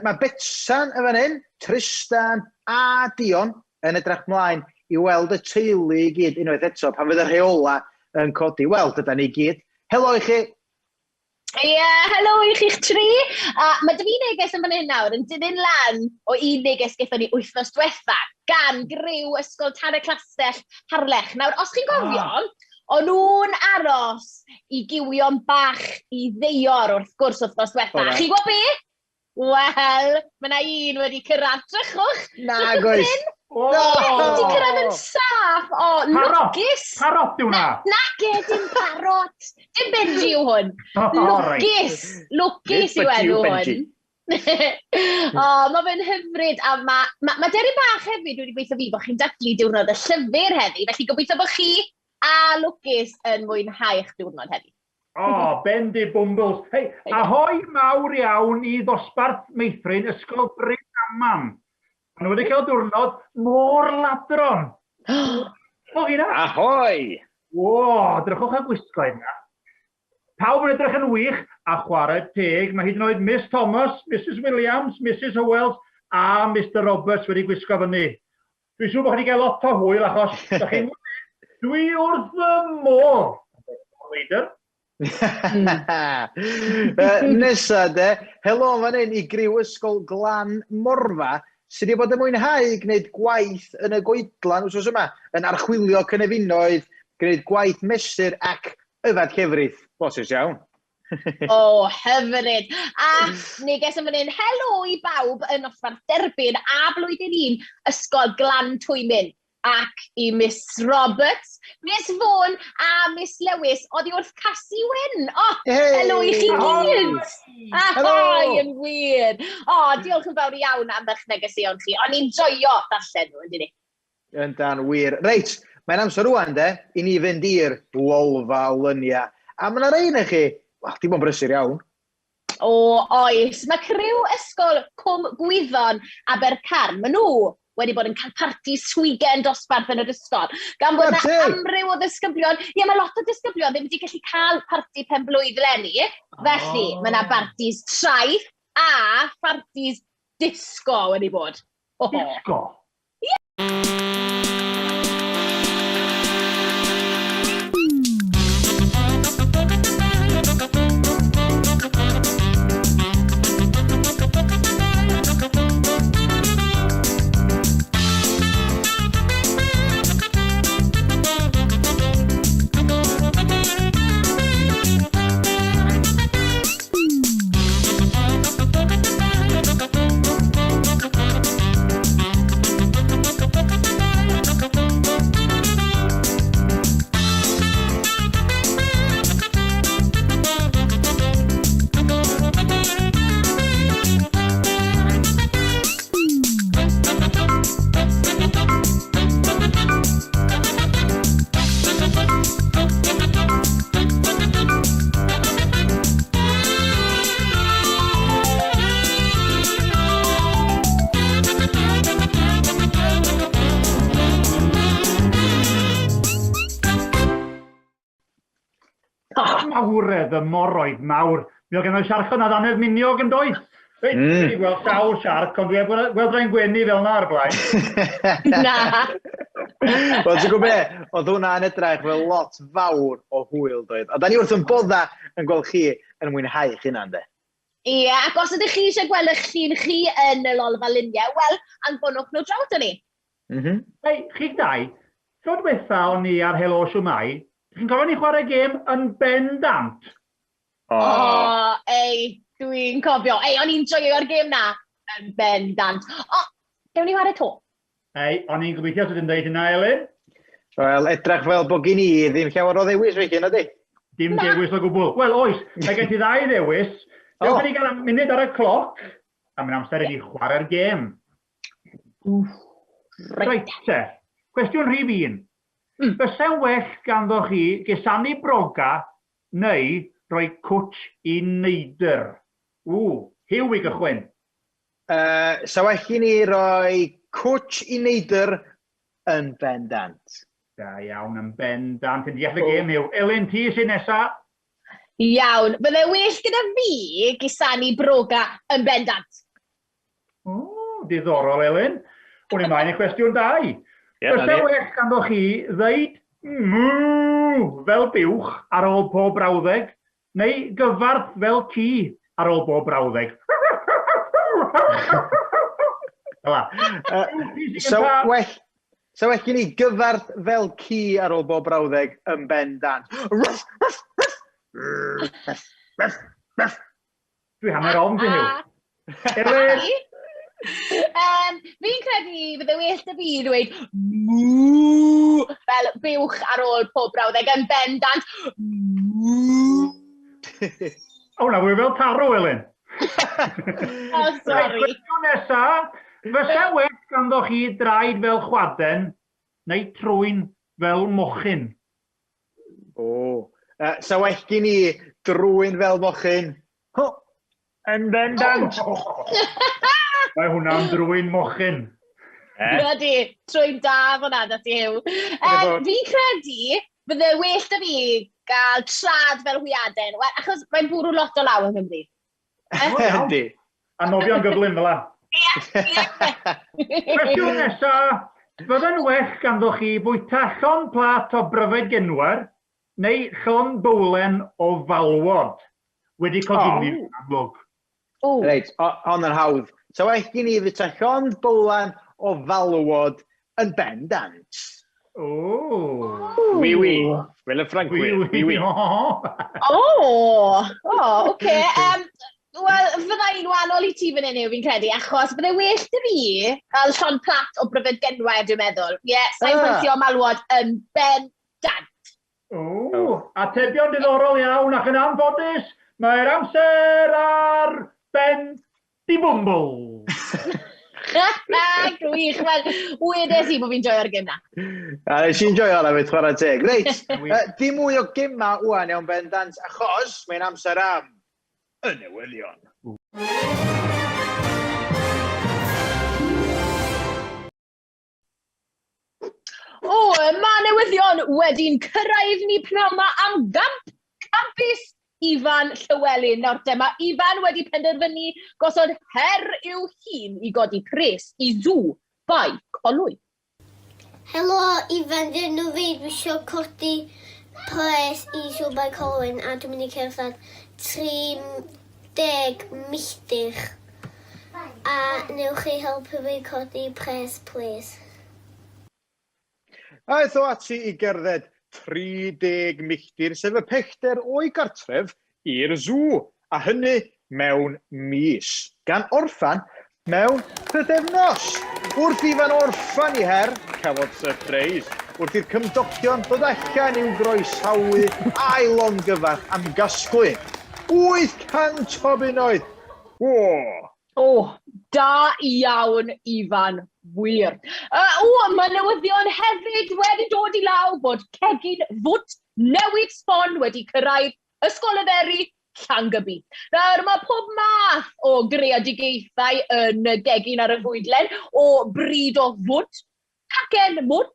Mae Betsan yn fan hyn, Tristan a Dion yn edrych mlaen i weld y teulu i gyd unwaith eto pan fydd y rheola yn codi. Wel, dyda ni gyd. Helo i chi. Ie, yeah, helo i chi'ch tri. Mae dy fi neges yn fan hyn nawr yn dilyn lan o un neges gaethon ni wythnos diwetha gan griw Ysgol Tan y Clastell Harlech. Nawr, os chi'n gofio, o'n nhw'n aros i giwio'n bach i ddeior wrth gwrs wythnos diwetha. Chi'n gwybod be? Wel, mae yna un wedi cyrraedd. Drychwch! Nag oes! O! Wedi cyrraedd yn saff! O, lwcus! Parot yw hwnna! Nage, dim parot! Dim Benji yw hwn. Lwcus! Lwcus yw enw hwn. O, mae fe'n hyfryd a mae ma, ma Deryn Bach hefyd wedi gweithio fi bod chi'n dathlu diwrnod y llyfr heddi, felly gobeithio bod chi a Lwcus yn mwynhau eich diwrnod heddi. O, Bendy Bumbles. Hei, ahoi mawr iawn i ddosbarth meithrin Ysgol Bryn Aman. Maen nhw wedi cael diwrnod môr ladron. O, chi na? Ahoi! O, drychwch ar gwisgoedd na. Pawb yn edrych yn wych a chwarae teg. Mae hyd yn oed Miss Thomas, Mrs Williams, Mrs Howells a Mr Roberts wedi gwisgo fyny. Dwi'n siŵr bod chi wedi cael lot o hwyl achos da chi'n dwi wrth fy modd. Leader. Nesa de, helo fan hyn i griw ysgol Glan Morfa sydd wedi bod yn mwynhau gwneud gwaith yn y goedlan wsos yma, yn archwilio cynefinoedd, gwneud gwaith mesur ac yfed llefrith. Bosus iawn. O, hyfryd. A neges yn fan hyn, helo i bawb yn nosbarth derbyn a blwyddyn 1 Ysgol Glan Twymyn ac i Miss Roberts, Miss Vaughan a Miss Lewis oddi wrth Cassie Wyn. O, Hey! helo i chi gyd! Helo! Ahoi, yn wir! O, diolch yn fawr iawn am eich negeseuon chi. O'n i'n joio darllen nhw, yndyn ni? Yndan, wir. Reit, mae'n amser rwan de, i ni fynd i'r lolfa lynia. A mae yna rei na chi, wel, dim ond brysur iawn. O, oes. Mae criw ysgol Cwm Gwyddon Abercarn, maen nhw wedi bod yn cael parti swigen dosbarth yn yr ysgol. Gan bod yna Parti? amryw o ddisgyblion, ie, mae lot o ddisgyblion ddim wedi gallu cael parti pen-blwydd leni. Felly, Oh. mae yna partis traeth a partis disco wedi bod. Oh. Disco. Mawredd y moroedd mawr. Mi oedd gen i siarcon a ddannedd miniog yn doedd. Reit, dwi wedi gweld sawl siarc, ond dwi heb gweld rhai'n gwenu fel yna ar blaen. Na. Wel, ti'n gwybod be? Oedd hwnna'n edrych fel lot fawr o hwyl, doedd. A da ni wrth yn bodda yn gweld chi yn mwynhau eich hunan, de. Ie, ac os ydych chi eisiau gweld eich llun chi yn y lolfa luniau, wel, anfonwch nhw draw 'da ni. Hei, chi'ch dau, tro diwetha o'n i ar Helo Shwmae, Chi'n cofio ni chwarae gêm yn bendant? O, oh, ei, dwi'n cofio. Ei, o'n i'n joio'r gêm na yn bendant. O, gewn ni chwarae to. Ei, o'n i'n gobeithio sydd yn dweud hynna, Elin. Wel, edrach fel bod gen i ddim llawer o ddewis felly, na di? Dim na. dewis o gwbl. Wel, oes, mae gen ti ddau ddewis. Dewch oh. ni gael munud ar y cloc, a mae'n amser i ni chwarae'r gêm. Reit te. Cwestiwn rhif un. Byse'n well ganddo chi gusanu broga neu roi cwtsh i neidr? Ww, Huw i gychwyn. Yy, sa well i ni roi cwtsh i neidr yn bendant. Da iawn, yn bendant. Yn deall y gêm, Huw. Elin, ti sy'n nesa? Iawn, bydde well gyda fi gusanu broga yn bendant. O, diddorol, Elin. O'n i mlaen i cwestiwn 2. Yeah, Fyse well ganddo chi ddeud mŵ fel buwch ar ôl pob brawddeg, neu gyfarth fel ci ar ôl bob brawddeg? Fel 'a. So well, so well gen i gyfarth fel ci ar ôl bob brawddeg yn bendant. Ruff, ruff, ruff. Ruff, ruff, ruff. Dwi hanner ofn ti, Huw. Elin! Um, fi'n credu bydde well da fi ddweud mŵ fel buwch ar ôl pob brawddeg yn bendant. Mŵ. O, na, fwy fel tarw, Elin. Oh, sorry. Cwestiwn nesa, fysa well ganddo chi draed fel chwaden neu trwyn fel mochyn? O, uh, sa well gen i drwyn fel mochyn. Ho, yn bendant. Mae hwnna'n drwyn mochyn. Eh? Ydy, trwyn da fyna, da ti yw. Um, fi'n credu bydde well da fi gael trad fel hwyaden, well, achos mae'n bwrw lot o law yng Nghymru. Yndi. A nofio'n gyflym fel la. Cwestiwn nesa, fydde'n well ganddo chi fwyta llond plat o bryfed genwair neu llond bowlen o falwod wedi coginio oh. amlwg? Oh. Reit, hon yn hawdd. So well gen i fwyta llond bowlen o falwod yn bendant. O! Oui, oui. Fel y Ffrancwyr. Oui, oui. O! O, oce. Um, Wel, fydda i'n wahanol i ti fan hyn yw, fi'n credu, achos bydde well dy fi gael llond plat o bryfed genwair, dwi'n meddwl. Ie, yeah, sa'n ah. ffansio malwod yn bendant. O, atebion diddorol iawn ac yn anffodus, mae'r amser ar ben Di bwmbwl! Gwych, wel, wedes i bod fi'n joio'r gym na. A nes i'n joio hwnna fyd, chwarae teg. Reit, dim mwy o gema wan iawn bendant, achos mae'n amser am y newyddion. O, mae newyddion wedi'n cyrraedd ni pnawn 'ma am gamp campus Ifan Llywelyn. Nawr te, mae Ifan wedi penderfynu gosod her i'w hun i godi pres i Sŵ Bae Conwy. Helo, Ifan 'di enw fi, dwi isio codi pres i Sŵ Bae Colwyn a dwi'n mynd i cerdded 30 milltir a newch chi helpu fi codi pres plîs? Aeth o ati i gerdded 30 milltir, sef y pellter o'i gartref i'r sŵ, a hynny mewn mis, gan orffen mewn pythefnos. Wrth i Ifan orffen ei her, cafodd syrpreis wrth i'r cymdogion ddod allan i'w groesawu a'i longyfarch am gasglu 800 o bunnoedd! Wo! O, da iawn Ifan, wir. Uh, o, mae newyddion hefyd wedi dod i law bod cegin fwt newid sbon wedi cyrraedd Ysgol y Dderi, Llangybi. Nawr, mae pob math o greadigaethau yn y gegin ar y fwydlen, o bryd o fwt, cacen mwd,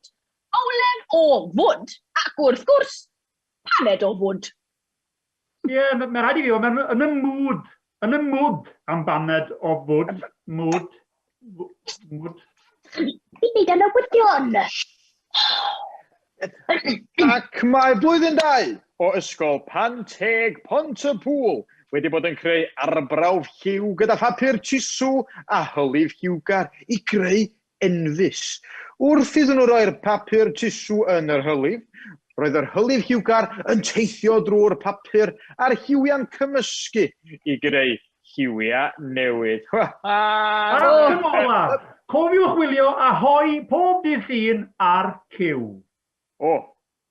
bowlen o fwd, ac wrth gwrs, paned o fwd. Ie, yeah, mae rhaid i fi, mae'n yn y mood, yn y mood am baned o fwd, mood, mood. Fi'n neud y newyddion! Ac mae blwyddyn 2 o ysgol Panteg Pont-y-pŵl wedi bod yn creu arbrawf lliw gyda phapur tusw a hylif lliwgar i greu enfys. Wrth iddyn nhw roi'r papur tusw yn yr hylif, Roedd yr hylif lliwgar yn teithio drwy'r papur a'r lliwiau'n cymysgu i greu lliwiau newydd. A'r item olaf, cofiwch wylio Ahoy pob dydd Llun ar Cyw. O,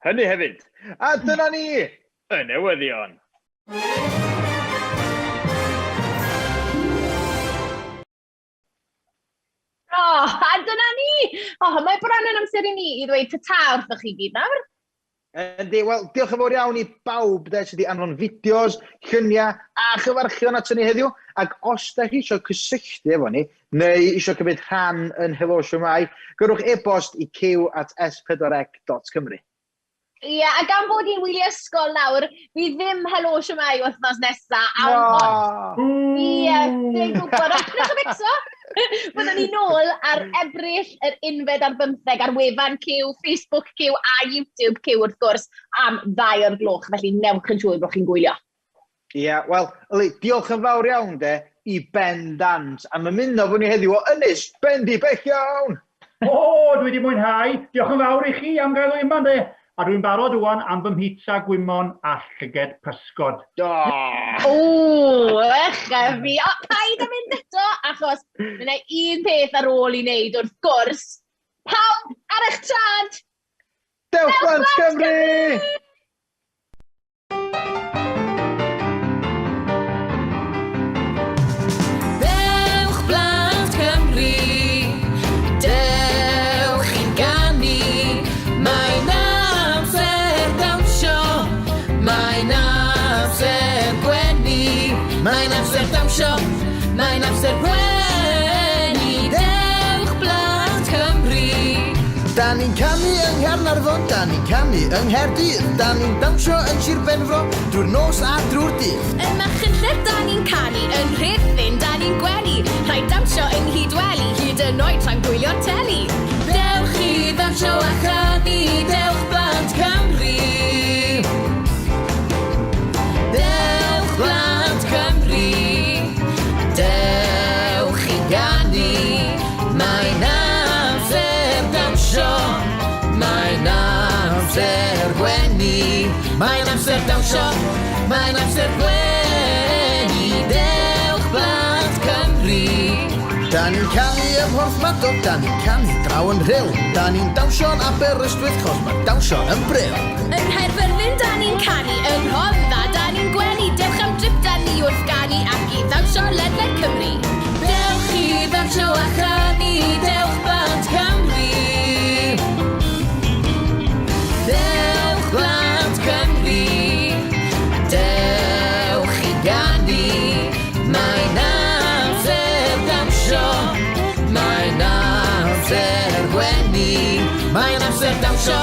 hynny hefyd. A dyna ni! Y newyddion. O, a dyna ni! O, mae bron yn amser i ni i ddweud ta-ta wrthoch chi gyd nawr. Yndi, wel, diolch yn fawr iawn i bawb de sydd wedi anfon fideos, lluniau a chyfarchion ato ni heddiw. Ac os da chi eisiau cysylltu efo ni, neu eisiau cymryd rhan yn Helo Shwmae, gyrrwch e-bost i cyw@s4c.cymru. Ie, a gan bod hi'n wyliau ysgol nawr, fydd ddim Helo Shwmae wythnos nesa. No! Ie, dwi'n gwybod. Ond peidiwch â becso. Byddwn ni nôl ar Ebrill yr unfed ar bymtheg ar wefan Cyw, Facebook Cyw a YouTube Cyw wrth gwrs am 2 o'r gloch, felly newch yn siŵr bod chi'n gwylio. Ie, yeah, wel, Yli, diolch yn fawr iawn de i Ben Dant am ymuno fo ni heddiw o Ynys Bendy bell iawn! O, dwi wedi mwynhau. Diolch yn fawr i chi am gael o yma, de. A dwi'n barod ŵan am fy mhizza gwymon a llyged pysgod. O! O, ych a fi. O, paid â mynd eto, achos mae yna un peth ar ôl i wneud wrth gwrs. Pawb ar eich traed! Dewch blant Cymru! Dewch blant Cymru, dewch i'n ganu. Mae'n amser dawnsio, mae'n amser gwenu. Mae'n amser dawnsio, mae'n amser gwenu. Dewch blant Cymru. Da ni'n canu yng Nghaernarfon, da ni'n canu yng Nghaerdydd, da ni'n dawnsio yn Sir Benfro, drwy'r nos a drwy'r dydd. Yn Machynlleth da ni'n canu, yn Rhuthun da ni'n gwenu, rhaid dawnsio yng Nghydweli, hyd yn oed tra'n gwylio'r teli. Dewch i ddawnsio a chanu, dewch blant Cymru. Dewch blant Cymru, dewch i ganu. Mae'n amser dawnsio, mae'n amser gwenu. Mae'n amser dawnsio, mae'n amser gwenu. Dewch blant Cymru. Da ni'n canu ym Mhorthmadog, da ni'n canu draw yn Rhyl. Da ni'n dawnsio'n Aberystwyth, chos mae dawnsio yn bril. Yng Nghaerfyrddin da ni'n canu, yn Rhondda da ni'n gwenu, dewch am drip da ni wrth ganu ac i ddawnsio ledled Cymru. Dewch i ddawnsio a chanu, dewch blant Cymru. Dewch blant Cymru, dewch i ganu. Mae'n amser dawnsio, mae'n amser gwenu. Mae'n amser dawnsio,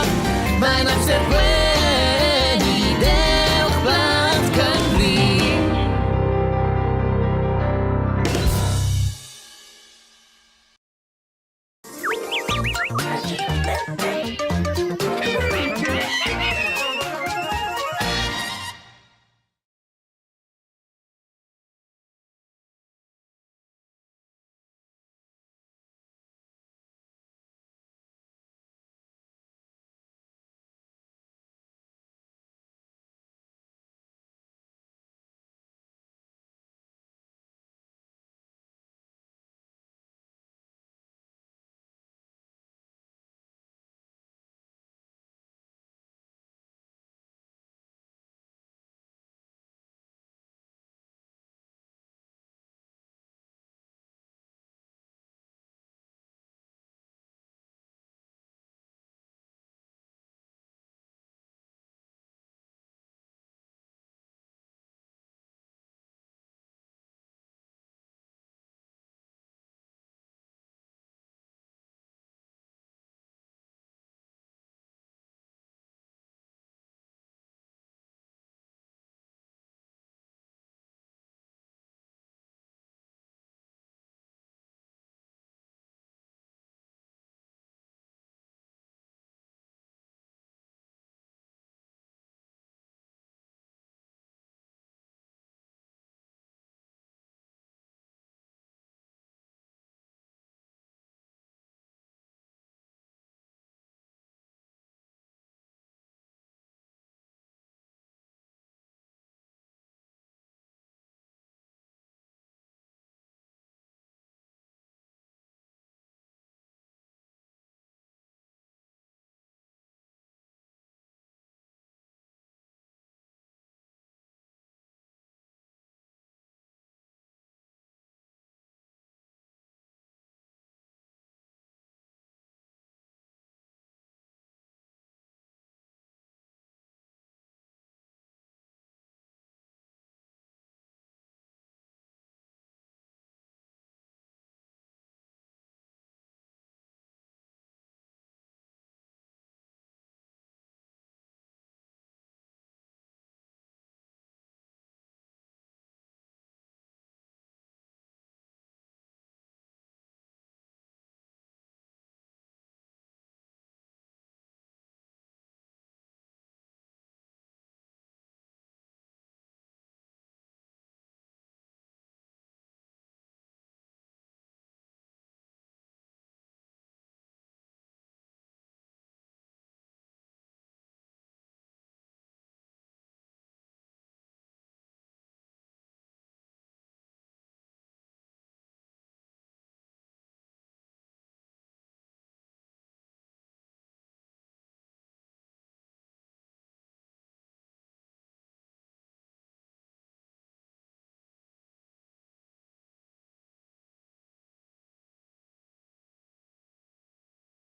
mae'n amser gwenu. Dewch blant Cymru.